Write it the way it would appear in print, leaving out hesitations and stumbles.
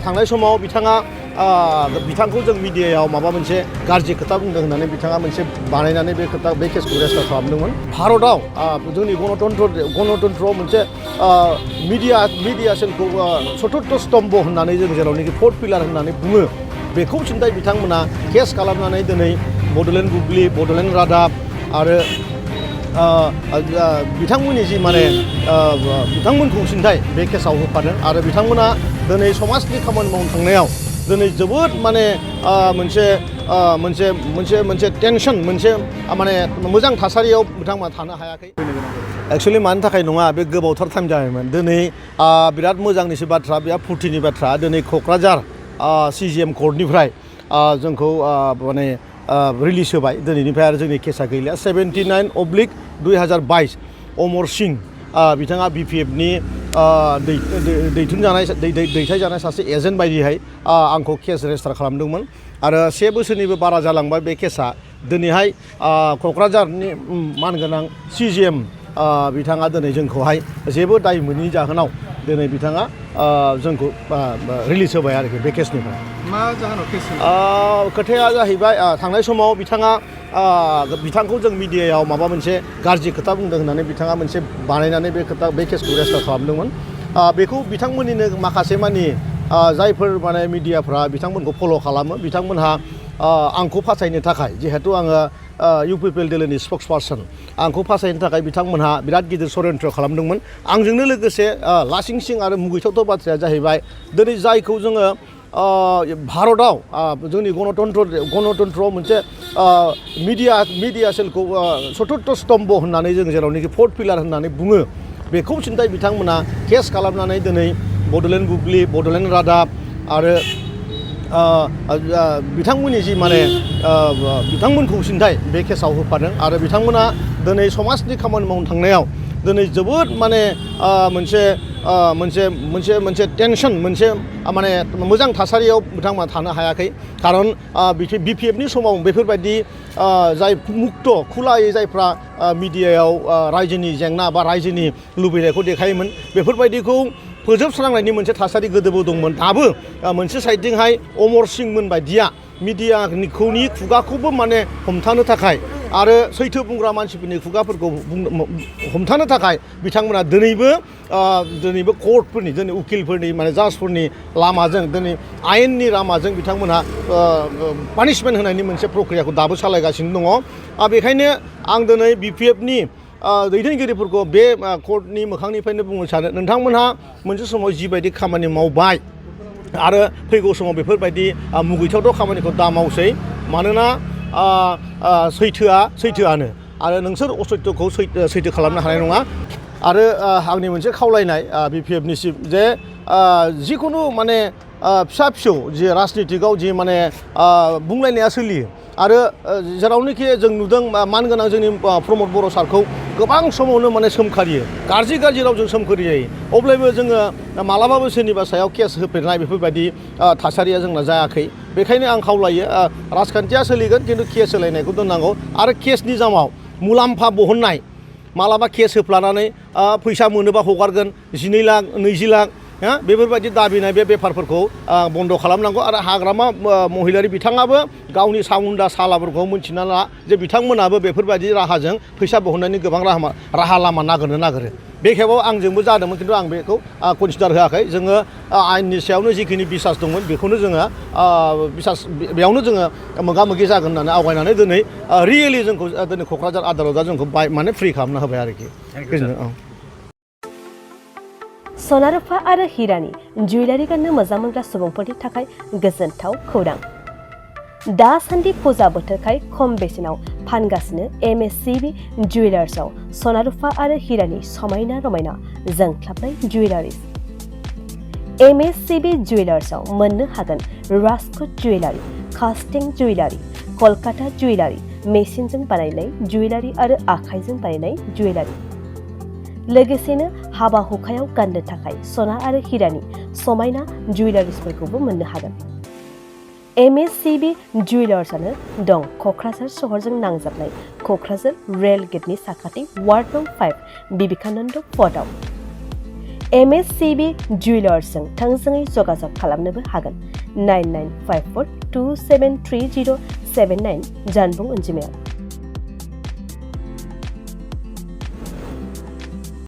थांनाय समाव बिथांखौ जों मिडियायाव माबा मोनसे गाज्रि खोथा बुंदों होननानै बिथाङा मोनसे बानायनानै बे केसखौ रेजिस्टार खालामदोंमोन। भारताव जोंनि गणतन्त्रआव मोनसे मिडिया सेलखौ चतुर्थ स्तम्भ होननानै जों जेरावनोखि फोर्थ पिलार होननानै बुङो बेखौ सिन्थाय बिथांमोना केस खालामनानै दिनै बड'लेण्ड बुब्लि, बड'लेण्ड रादाब आरो बिथांमोननि जि माने बिथांमोनखौ सिन्थाय बे केसाव होफादों आरो बिथांमोना दिनै समाजनि खामानि मावनो थांनायाव दिनै जोबोद माने मोनसे टेनसन मोनसे माने मोजां थासारियाव बिथांमोना थानो हायाखै। एक्चुअलि मानि थाखाय नङा बे गोबावथार टाइम जाबायमोन। दिनै बिराद मोजांनिसो बाथ्रा, बिराद फुर्तिनि बाथ्रा। दिनै क'क्राझार CGM कर्टनिफ्राय जोंखौ माने रिलिज होबाय। दिनैनिफ्राय आरो जोंनि केसा गैलिया। 79/2022 अमर सिंह बिथाङा BPFनि दैथायजानाय सासे एजेन्ट बायदिहाय आंखौ केस रेजिस्टार खालामदोंमोन आरो 1 बोसोरनिबो बारा जालांबाय बे केसा। दिनैहाय क'क्राझारनि मानगोनां CGM बिथाङा दिनै जोंखौहाय जेबो दाय मोनैनि जाहोनाव दिनै बिथाङा जोंखौ रिलिज होबाय आरोखि बे केसनिफ्राय। मा जाहोनाव केस? खोथाया जाहैबाय थांनाय समाव बिथांखौ जों मिडियायाव माबा मोनसे गाज्रि खोथा बुंदों होननानै बिथाङा मोनसे बानायनानै बे केसखौ रेजिस्टार खालामदोंमोन। बेखौ बिथांमोननिनो माखासे मानि जायफोर माने मिडियाफ्रा बिथांमोनखौ फल' खालामो बिथांमोनहा आंखौ फासायनो थाखाय, जिहेतु आङो UPPL दोलोनि स्पक्स पार्सन, आंखौ फासायनो थाखाय बिथांमोनहा बिराद गिदिर षड्यन्त्र खालामदोंमोन। आंजोंनो लोगोसे लासिंसिं आरो मुगैथावथाव बाथ्राया जाहैबाय दिनै जायखौ जोङो भारताव जोंनि गणतन्त्रआव मोनसे मिडिया सेलखौ चतुर्थ स्तम्भ होननानै जों जेरावनोखि फोर्थ पिलार होननानै बुङो बेखौ सिन्थाय बिथांमोना केस खालामनानै दिनै बड'लेण्ड बुब्लि, बड'लेण्ड रादाब आरो बिथांमोननि जि माने बिथांमोनखौ सिन्थाय बे केसाव होफादों आरो बिथांमोना दिनै समाजनि खामानि मावनो थांनायाव दिनै जोबोद माने मोनसे टेनसन मोनसे माने मोजां थासारियाव बिथांमोना थानो हायाखै। खारन BPFनि समाव बेफोरबायदि जाय मुक्त खुलायै जायफ्रा मिडियायाव रायजोनि जेंना बा रायजोनि लुबैनायखौ देखायोमोन बेफोरबायदिखौ फोजोबस्रांनायनि मोनसे थासारि गोदोबो दंमोन। दाबो मोनसे साइडथिंहाय अमर सिंहमोन बायदिया मिडियानि खुगाखौबो माने हमथानो थाखाय आरो सैथो बुंग्रा मानसिफोरनि खुगाफोरखौ हमथानो थाखाय बिथांमोना दिनैबो कोर्टफोरनि दिनै उकिलफोरनि माने जाजफोरनि लामाजों दिनै आयेननि लामाजों बिथांमोनहा पानिशमेन्ट होनायनि मोनसे प्रक्रियाखौ दाबो सालायगासिनो दङ। बेखायनो आं दिनै BPFनि दैदेनगिरिफोरखौ बे कोर्टनि मोखांनिफ्रायनो बुंनो सानो, नोंथांमोनहा मोनसे समाव जिबायदि खामानि मावबाय आरो फैगौ समाव बेफोरबायदि मुगैथावथाव खामानिखौ दा मावसै। मानोना सैथोआनो आरो नोंसोर असत्यखौ सैथो खालामनो हानाय नङा। आरो आंनि मोनसे खावलायनाय BPFनिसिम जे जिखुनु माने फिसा फिसौ जि राजनितिकआव जि माने बुंलायनाया सोलियो आरो जेरावनोखि जों नुदों मानगोनां जोंनि प्रमद बर' सारखौ गोबां समावनो माने सोमखारियो, गाज्रि रावजों सोमखारियो। अब्लाबो जोङो मालाबाबो सोरनिबा सायाव केस होफेरनाय बेफोरबायदि थासारिया जोंना जायाखै। बेखायनो आं खावलायो राजखान्थिया सोलिगोन खिन्थु केस होलायनायखौ दोननांगौ आरो केसनि जामाव मुलाम्फा बहननाय मालाबा केस होफ्लानानै फैसा मोनोबा हगारगोन 12 लाख 20 लाख बेफोरबायदि दाबिनाय बे बेफारफोरखौ बन्द' खालामनांगौ आरो हाग्रामा महिलारि बिथाङाबो गावनि सामुन्दा सालाफोरखौ मिन्थिना ला जे बिथांमोनाबो बेफोरबायदि राहाजों फैसा बहननायनि गोबां राहा लामा नागिरो। बे खेबाव आंजोंबो जादोंमोन खिन्थु आं बेखौ कनसिडार होआखै। जोङो आयेननि सायावनो जिखिनि बिसास दंमोन बेखौनो जोङो बेयावनो जोङो मोगा मोगि जागोन होननानै आवगायनानै दिनै रियेलि जोंखौ दिनै क'क्राझार आदालतआ जोंखौ माने फ्रि खालामना होबाय आरोखि। सना रुफा आरो हिरानि जुवेलारि गाननो मोजां मोनग्रा सुबुंफोरनि थाखाय गोजोनथाव खौरां। दासान्दि फुजा बोथोरखाय खम बेसेनाव फानगासिनो MSCB जुवेलार्सआव सना रुफा आरो हिरानि समायना रमायना जोंख्लाबनाय जुवेलारिज। MSCB जुवेलार्सआव मोननो हागोन राजकोट जुवेलारि, कास्टिं जुवेलारि, कलकाता जुवेलारि, मेसिनजों बानायनाय जुवेलारि आरो आखाइजों बानायनाय जुवेलारि। लोगोसेनो हाबा हुखायाव गाननो थाखाय सना आरो हिरानि समायना जुवेलारिसफोरखौबो मोननो हागोन। MSCB जुवेलार्सआनो दं क'क्राझार सहरजों नांजाबनाय क'क्राझार रेल गेटनि साखाथि वार्ड नं 5 बिबेकानन्द पथआव। MSCB जुवेलार्सजों थोंजोङै जगाजग खालामनोबो हागोन 9954273079 जानबुं अनजिमायाव